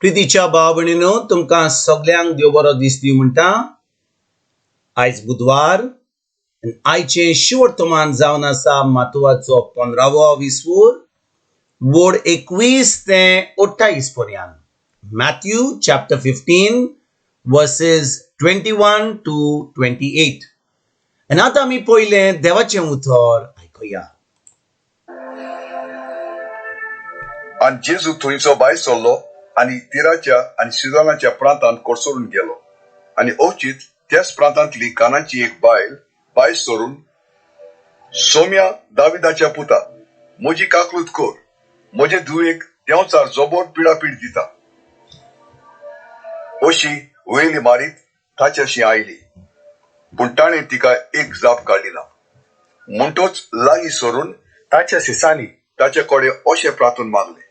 प्रितीच्या भाव भयणीनो, तुमकां सगल्यांक देव बरो दीस दी म्हणटा. आयज बुधवार आनी आयचें शिवर्तमान जावन आसा मातुवाचो 15वो विसवूर, वोड 21 ते 28 पर्यंत. Matthew chapter 15 verses 21 to 28. आनी आतां आमी पयलें देवाचें उतर आयकुया. आनी जेजू थंयचो भायर सरलो आनी तिराच्या आनी सिदोनाच्या प्रांतांत कडसरून गेलो. आनी अवचीत त्याच प्रांतांतली कानाची एक बायल भायर सरून, सोम्या दाविदाच्या पुता, म्हजी काकलूत कर, म्हजे धुवेक देंवचार जबर पिडापीड दिता, अशी वयली मारीत ताच्याशी आयली. पूण ताणें तिका एक जाप काडली ना. म्हणटोच लागीं सरून ताच्या सिसांनी ताचे कडेन अशें प्रार्थून मागलें,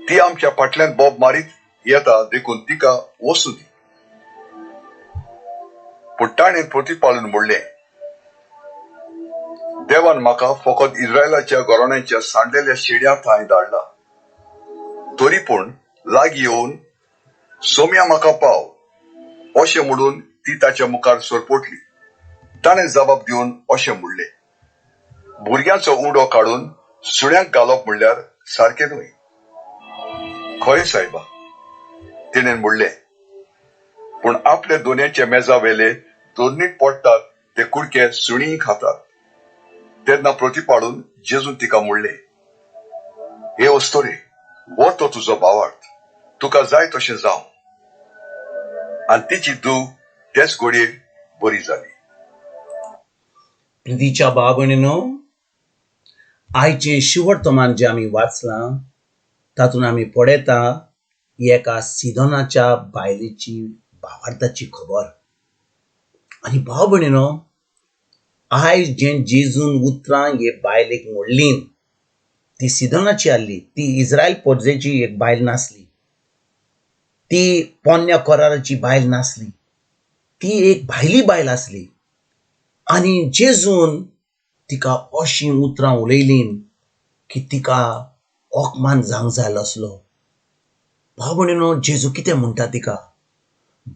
ती आमच्या फाटल्यान बोब मारीत येता देखून तिका वचूं दी. पूण ताणें प्रतिपालून म्हणलें, देवान म्हाका फकत इस्रायलाच्या घराण्याच्या सांडलेल्या शेड्यां थंय धाडला. तरी पूण लागीं येवन सोम्या म्हाका पाव अशें म्हणून ती ताच्या मुखार सरपटली. ताणें जबाब दिवन अशें म्हणलें, भुरग्यांचो उंडो काडून सुण्यांक घालप म्हणल्यार सारकें न्हय. खरें सायबा, तिणें म्हणलें, पूण आपल्या दोनयाच्या मेजा वेले दोनीक पडटात ते कुडके सुणीं खातात. तेन्ना प्रतिपाडून जेजून तिका म्हणलें, हे अस्तोरे, व्हर तो तुजो भावार्थ, तुका जाय तशें जावं. आनी तिची धूव तेच घडये बरी जाली. प्रितीच्या भाव भयणीनो, आयचें शिवर्तमान जें आमी वाचलां तातूंत आमी पळयता एका सिदोनाच्या बायलेची भावार्थाची खबर. आनी भाव भयणीनो, आयज जें जेजून उतरां हे बायलेक म्हणलीं ती सिदोनाची आसली, ती इस्रायल पोरजेची एक बायल नासली, ती पोन्न्या कराराची बायल नासली, ती एक भायली बायल आसली. आनी जेजून तिका अशीं उतरां उलयलीं की तिका अपमान जावंक जाय आसलो. भाव भयणीनो, जेजू कितें म्हणटा तिका?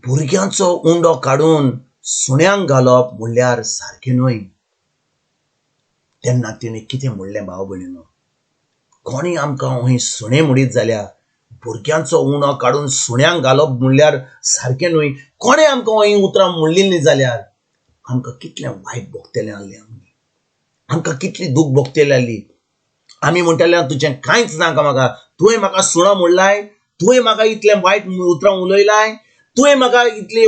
भुरग्यांचो उंडो काडून सुण्यांक घालप म्हणल्यार सारकें न्हय. तेन्ना तिणें कितें म्हणलें भाव भयणीनो? कोणी आमकां हय सुणें म्हणीत जाल्यार भुरग्यांचो उंडो काडून सुण्यांक घालप म्हणल्यार सारकें न्हय. कोणें आमकां हय उतरां म्हणलेलीं जाल्यार आमकां कितलें वायट भोगतलें आसलें, आमी आमकां कितली दूख भोगतली आसली. आमी म्हणटले तुजें कांयच नाका म्हाका, तुवें म्हाका सुणो म्हणलाय, तुवें म्हाका इतलें वायट उतरां उलयलाय, तुवें म्हाका इतले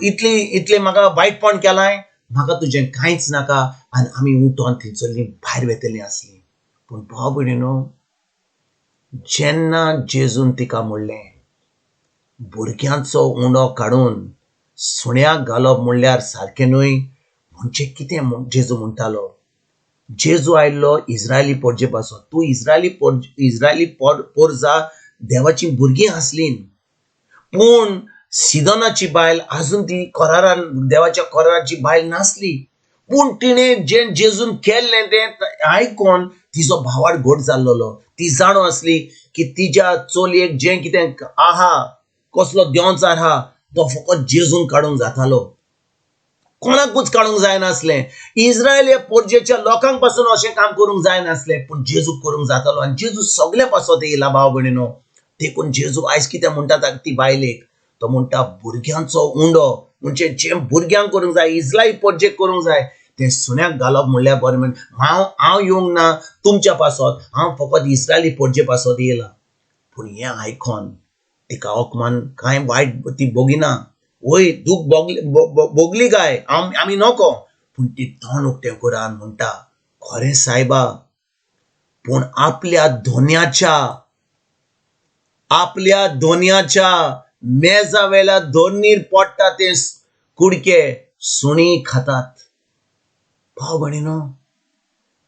इतली इतलें म्हाका वायटपण केलाय, म्हाका तुजें कांयच नाका. आनी आमी उठोन थंयसरलीं भायर वेतलीं आसलीं. पूण भाव भयणीनो, जेन्ना जेजून तिका म्हणलें भुरग्यांचो उंडो काडून सुण्याक घालप म्हणल्यार सारकें न्हय, म्हणजे कितें जेजू म्हणटालो? जेजू आयल्लो इस्रायली पोरजे पासून. तूं इस्रायली इस्रायली पोरजा देवाची भुरगीं आसलीं, पूण सिदोनाची बायल आजून ती करारान देवाच्या कराराची बायल नासली. पूण तिणें जें जेजून केल्लें तें आयकोन तिजो भावार्थ घट जाल्लो. ती जाणो आसली की तिज्या चलयेक जें कितें आहा, कसलो देंवचार आहा, तो फकत जेजून काडूंक जातालो, कोणाकूच काडूंक जायनासलें. इस्रायल ह्या पोरजेच्या लोकांक पासून अशें काम करूंक जायनासलें, पूण जेजूक करूंक जातालो. आनी जेजू सगल्या पासत येयला भाव भयणीनो. देखून जेजू आयज कितें म्हणटा ती बायलेक? तो म्हणटा भुरग्यांचो उंडो म्हणजे जें भुरग्यांक करूंक जाय, इस्रायल पोरजेक करूंक जाय, तें सुण्याक घालप म्हणल्यार बरें. म्हण हांव येवंक ना तुमच्या पासत, हांव फकत इस्रायली पोरजे पासत येयला. पूण हें आयकोन तिका अपमान कांय वायट ती भोगिना, वय दूख भोगली भोगली काय आमी नको, पूण ती तोंड उक्तें करान म्हणटा खरें सायबा, पूण आपल्या धोन्याच्या मेजा वेल्या धोनीर पडटा ते कुडके सुणी खातात. भाव भयणीनो,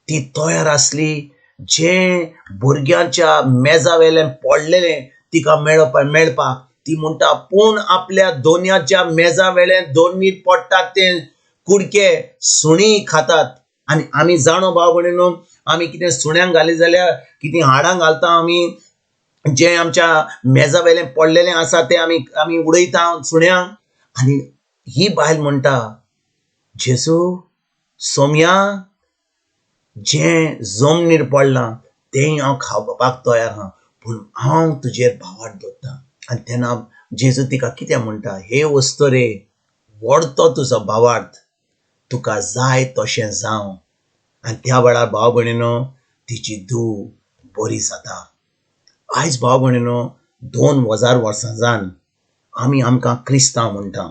ती तयार आसली जें भुरग्यांच्या मेजा वेल्यान पडलेलें तिका मेळपाक. ती म्हणटा पूण आपल्या दोनयाच्या मेजा वेल्यान दोनीर पडटात ते कुडके सुणी खातात. आनी आमी जाणो भाव भयणीनो, आमी कितें सुण्यांक घाली जाल्यार कितें हाडां घालता आमी, जें आमच्या मेजा वेलें पडलेलें आसा तें आमी आमी उडयता सुण्यांक. आनी ही बायल म्हणटा, जेजू सोमया, जें जमनीर पडलां तेंय हांव खावपाक तयार आहा, पूण हांव तुजेर भावार्थ दवरता. आनी तेन्ना जेजू तिका कितें म्हणटा, हे वस्तरे, व्हडतो तुजो भावार्थ, तुका जाय तशें जावं. आनी त्या वेळार भाव भयणीनो तिची धूव बरी जाता. आयज भाव भयणीनो 2000 वर्सां जावन आमी आमकां क्रिस्तांव म्हणटा,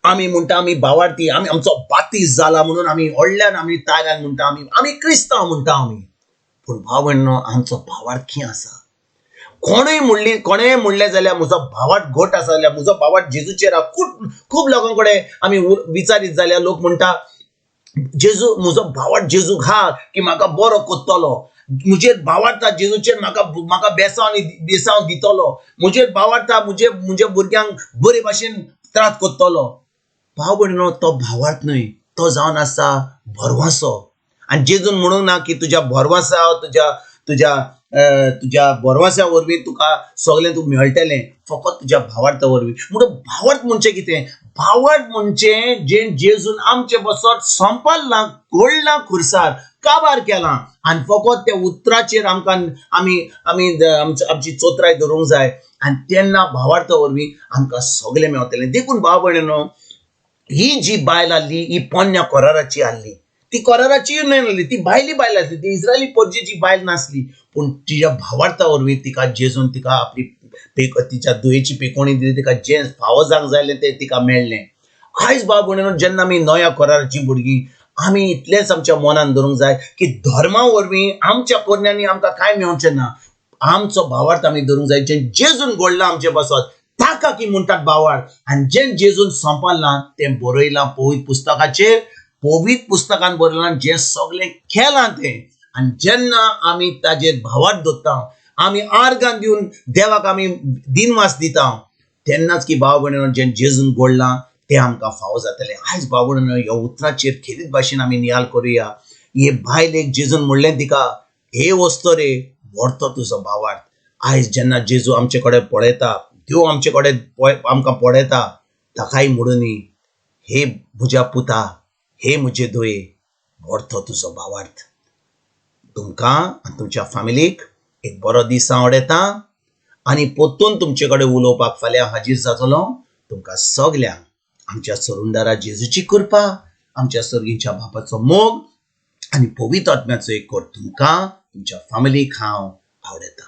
आमी म्हणटा आमी भावार्थी, आमी आमचो बातीस जाला म्हणून आमी व्हडल्यान आमी ताऱ्यान म्हणटा आमी आमी क्रिस्तांव म्हणटा आमी. पूण भाव भयणीनो आमचो भावार्थ खंय आसा? कोणूय म्हणली, कोणेय म्हणलें जाल्यार म्हजो भावार्थ घट आसा जाल्यार, म्हजो भावार्थ जेजूचेर आसा. खूब खूब लोकां कडेन आमी विचारीत जाल्यार लोक म्हणटा जेजू म्हजो भावार्थ जेजूक आहा की म्हाका बरो कोत्तलो, म्हजेर भावार्थ आहा जेजूचेर, म्हाका म्हाका बेसांव आनी बेसांव दितलो, म्हजेर भावार्थ आहा म्हजे म्हज्या भुरग्यांक बरे भाशेन त्रास कोत्तलो. भाव भयणीनो तो भावार्थ न्हय, तो जावन आसा भरवंसो. आनी जेजून म्हणूंक ना की तुज्या भरवंसा, तुज्या तुज्या तुज्या भरवंसा वरवीं तुका सगळें तुका मेळटलें, फकत तुज्या भावार्था वरवीं. म्हणून भावार्थ म्हणचें कितें? भावार्थ म्हणचें जें जेजून आमचें बसत संपल्लां, कोडलां, खुरसार काबार केलां, आनी फकत त्या उतराचेर आमकां आमी आमी आमची चोत्राय धरूंक जाय, आनी तेन्ना भावार्था वरवीं आमकां सगळें मेवतलें. देखून भाव भयणीनो ही जी बायल आहली ही पोन्न्या कराराची आहली, ती कराराची न्हय आहली, ती भायली बायल आसली, ती इस्रायली परजेची बायल नासली, पूण तिच्या भावार्था वरवीं तिका जेजून तिका आपली तिच्या दुयेची पेकोणी दिली, तिका जें फावो जावंक जाय तें तिका मेळ्ळें. आयज भाव भयणीनो जेन्ना आमी नव्या कराराची भुरगीं, आमी इतलेंच आमच्या मनान धरूंक जाय की धर्मा वरवीं आमच्या करण्यांनी आमकां कांय मेवचें ना. आमचो भावार्थ आमी धरूंक जाय, जें जेजून घडलां आमचे पासत ताका की म्हणटात भावार्थ, आनी जें जेजून संपादलां तें बरयलां पवित्र पुस्तकाचेर, पवित्र पुस्तकान बरयलां जें सगळें केलां तें. आनी जेन्ना आमी ताजेर भावार्थ दवरता, आमी आर्गां दिवन देवाक आमी दिनवास दिता, तेन्नाच की भाव भयणीनो जें जेजून घडलां तें आमकां फावो जातलें. आयज भाव भयणीनो ह्या उतराचेर खेरीत भाशेन आमी नियाळ करुया. हे बायलेक जेजून म्हणलें तिका, हे वस्तरे, व्हरतो तुजो भावार्थ. आयज जेन्ना जेजू आमचे कडेन पळयता, देव आमचे कडेन आमकां पळयता, ताकाय म्हणूनी, हे म्हज्या पुता, हे म्हजे दोये, व्हरतो तुजो भावार्थ. तुमकां आनी तुमच्या फामिलीक एक बरो दीस हांव आवडयता आनी परतून तुमचे कडेन उलोवपाक फाल्यां हाजीर जातलो. तुमकां सगल्यांक आमच्या सरुंदारा जेजूची कृपा, आमच्या सर्गीच्या बापाचो मोग आनी पवित्र आत्म्याचो एक तुमकां तुमच्या फामिलीक हांव आवडयता.